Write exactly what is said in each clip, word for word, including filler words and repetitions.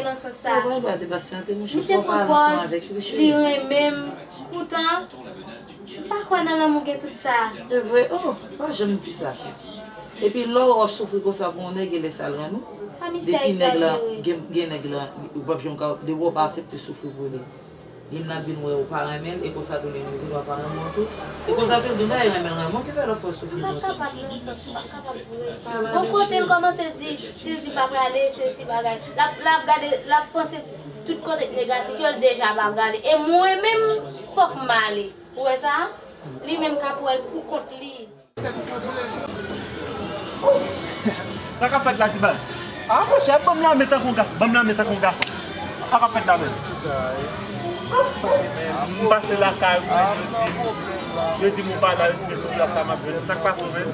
Nan sans sa. Ou pa dwe te pase nan te mouche, misye pran pòz, li renmen m. Poutan, m pa kwè nan lanmou gen tout sa. E vre, oh, pa janm di sa. Epi lè w ap soufri konsa pou yon nèg, e lè sa l renmen w. Depi nèg la, gen, gen nèg la, ou p ap janm ka, depi w pa aksepte soufri pou li. Li menm l ap vin wè ou pa renmen l, e konsa tou li menm li pa renmen w tou. E konsa tou l di, "Mwen renmen l, renmen w, ki fè l ap fè w soufri konsa?" M p ap kapab nan sans, m p ap kapab vre. Bon, kote l kòmanse di, si l di pa prale, se si bagay. L ap, l ap gade, l ap panse tout kote k negatif yo, l deja pa prale. E mwen menm, fòk m ale. Ou wè sa? Li menm k ap wè l pou kont li. Sa k ap fèt la, ti baz? Ah, monchè, ban m lame tankou yon gason. Ban m lame tankou yon gason. Sa k ap fèt la menm? M pase lakay ou menm, yo di m, yo di m ou pa la, yo di m se sou plas la m ap jwenn ou. Sa k pase w menm?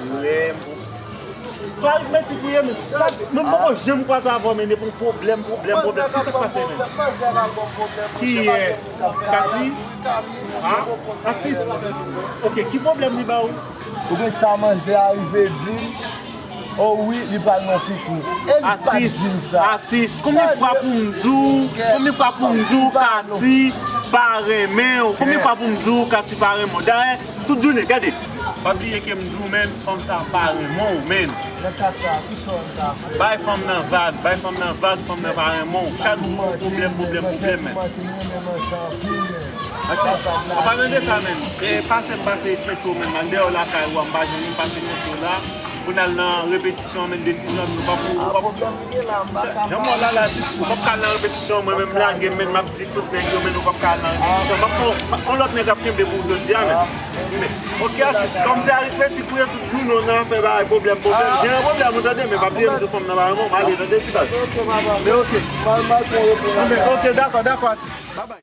Pwoblèm. Sou aritmetik ou ye menm. Chak, mwen poko janm kwaze avè w, men depi yon pwoblèm, pwoblèm, pwoblèm. Kisa k pase menm? Kiyès? Kati? Ah? Atis? Ok, ki pwoblèm li ba ou? Ou gen sa manzè a rive di m, oh wi, li pral nan piknik. E li pa t di m sa. Atis, konbyen fwa pou m di w, konbyen fwa pou m di w Kati pa renmen w? Konbyen fwa pou m di w Kati pa renmen w? Dayè, tout jounen, gade. Pa bliye ke m di w, menn, fanm sa pa renmen w, menn. Nan ka sa, ki sa w ta fè? Bay fanm nan vag, bay fanm nan vag, fanm nan pa renmen w. Chak jou pwoblèm, pwoblèm, pwoblèm, menn. Atis, w pa tande sa, menn. E pase m pase chèche w, menn. M al deyò lakay ou a, m pa jwenn ou, m pase chèche w la. Pou n al nan repetisyon, menn, desizyon nou pa pou, ou pa pou. Jan m wè w la, la, atis, ou p ap ka al nan repetisyon, mwen menm m lage, menn, m ap di tout nèg yo, menn, ou p ap ka al nan repetisyon. M ap fè yon, yon lòt nèg ap kenbe pou ou jodi a, menn. Men, ok, atis, kòm se aritmetik ou ye, tout jounen w nan afè bagay pwoblèm, pwoblèm. Jere pwoblèm ou, tande, men pa bliye m di w fanm nan pa renmen w, m ale, tande, ti baz. Men ok. Men ok, dakò, dakò, atis. Babay.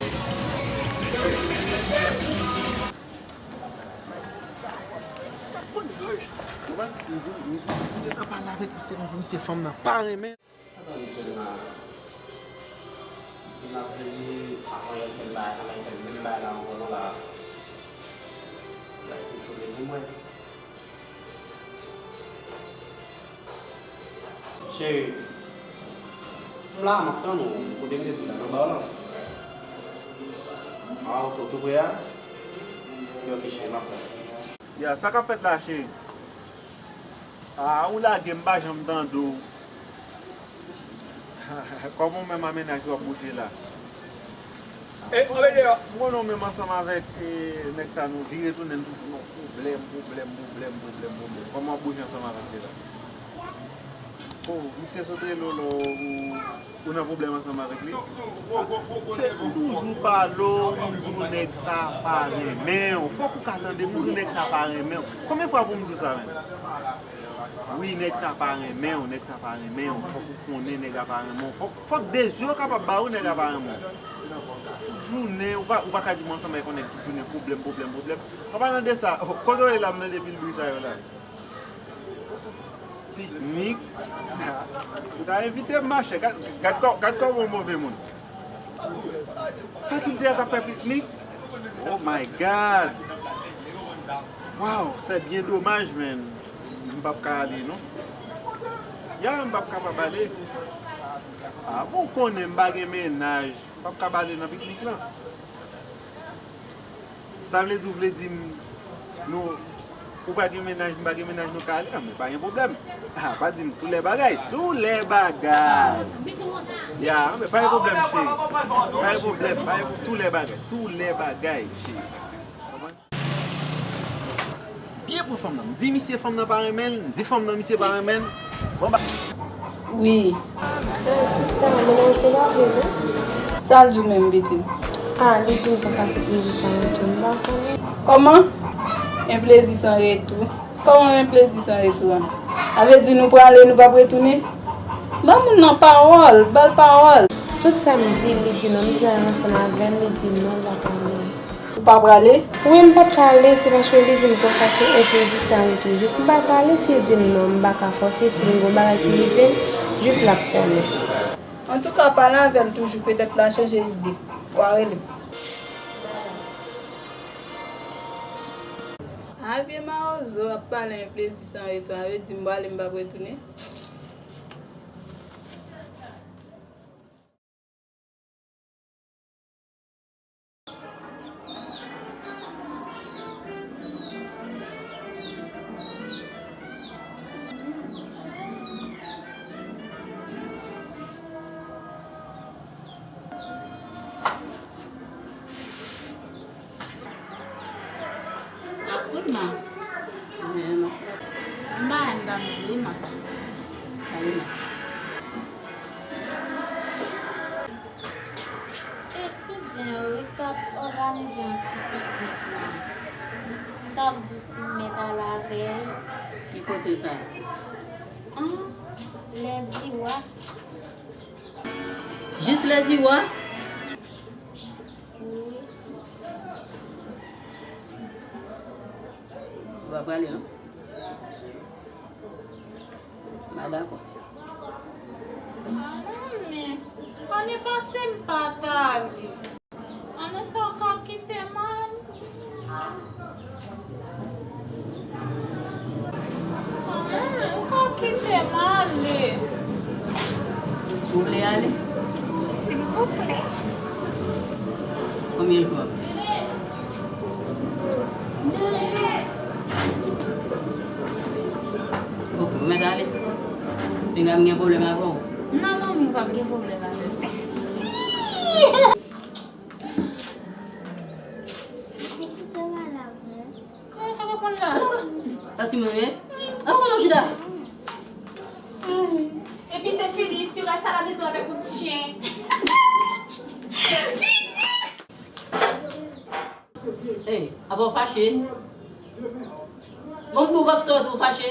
Ou konprann? M di, m di, m gentan pale avèk misye, m di, misye, fanm nan pa renmen. Sa tande fè m la? Di m ap vini, avan yè m fè m bagay sa, m fè m menm bagay la ankò non la. Bagay se sove pou mwen. Cheri, m la, m ap tann ou. Kote m te di w la, nan ba w lan? Ah, ok, ou tou pre a? Ok, ok, cheri, m ap tann ou. Ya, sa k ap fèt la, cheri? Ah, ou lage m, m pa janm tande w. Kòman w menm a mennaj ou ap bouje la? E, anben deyò. M konnen w menm ansanm avèk, e, nèg sa nou vire tounen n toujou nan pwoblèm, pwoblèm, pwoblèm, pwoblèm, pwoblèm. Kòman w ap bouje ansanm avèk li la? Oh, misye sot rele w la, ou, ou nan pwoblèm ansanm avèk li? Se toujou pale w, m di w nèg sa pa renmen w. Fòk ou ka tande m, m di w nèg sa pa renmen w. Konbyen fwa pou m di w sa menm? Wi, nèg sa pa renmen w, nèg sa pa renmen w. Fòk ou konnen nèg la pa renmen w. Fòk, fòk de zye w kapab ba ou nèg la pa renmen w. Tout jounen, ou pa, ou pa ka di m ansanm avèk yon nèg tout jounen, pwoblèm, pwoblèm, pwoblèm. An palan de sa, oh, kote w ye la, m tande pil bri sa yo la. Piknik. Ou ta envite m, machè. Gad, gad kò-, gad kòman w move moun. Fakilte a ka fè piknik? Oh my God! Wow, c'est bien dommage, man. M p ap ka ale, non. Ya, m p ap kapab ale. Ah, bon, ou konnen m pa gen mennaj. M p ap ka ale nan piknik lan. Sa vle di, ou vle di m, nou, ou pa gen mennaj, m pa gen mennaj, nou ka ale? Ah, men pa gen pwoblèm. Ah, pa di m tou lè bagay. Tou lè bagay. Ya, men pa gen pwoblèm, cheri. Pa gen pwoblèm, pa gen, tou lè bagay. Tou lè bagay, cheri. Byen pran fanm nan. M di misye fanm nan pa renmen l, m di fanm nan misye pa renmen l. Bon, ba. Wi. Ah, sista, mennaj ou pa vle, non? Sa l di w menm, pitit? Ah, li di m pa ka fè plezi san retou, m pa konnen. Kòman? Un plaisir sans retour? Kòman un plaisir sans retour an? Sa vle di nou prale, nou p ap retounen? Ban moun nan pawòl, ba l pawòl. Tout sa m di, li di non, m di l al ansanm avè m, li di non, l pa prale. Ou pa prale? Wi, m p ap ka ale, se paske li di m konsa se un plaisir sans retour. Jis m pa prale, si l di m non, m pa ka fòse, si m gon bagay ki rive m, jis l ap konnen. Antouka, pale avè l toujou, petèt l a chanje ide. W a rele m. A, vye mawozo ap pale un plaisir sans retour, sa vle di m prale, m p ap retounen? Òganize yon ti piknik la. M t ap di w si m mèt al avè l. Ki kote sa? An, Lèziwa. Jis Lèziwa? Wi. Ou pa prale, non? M pa dakò. Ah, men, ane pase m pa t ale. Ane sa w ka kite m ale. Ah, men, ou ka kite m ale. Ou vle ale? Silvouplè. Konbyen jou w ap fè? Ok, ou mèt ale. Pinga m gen pwoblèm avè w. Non, manmi, ou p ap gen pwoblèm avè m. Mèsi! Li kite w al avè l. Mwen pa reponn la. Pati mwen, men. An, mwen, Jida. Epi se fini, tu restes à la maison avec un chien. Hey, apa w fache? Bon, m di w p ap sòti, ou fache?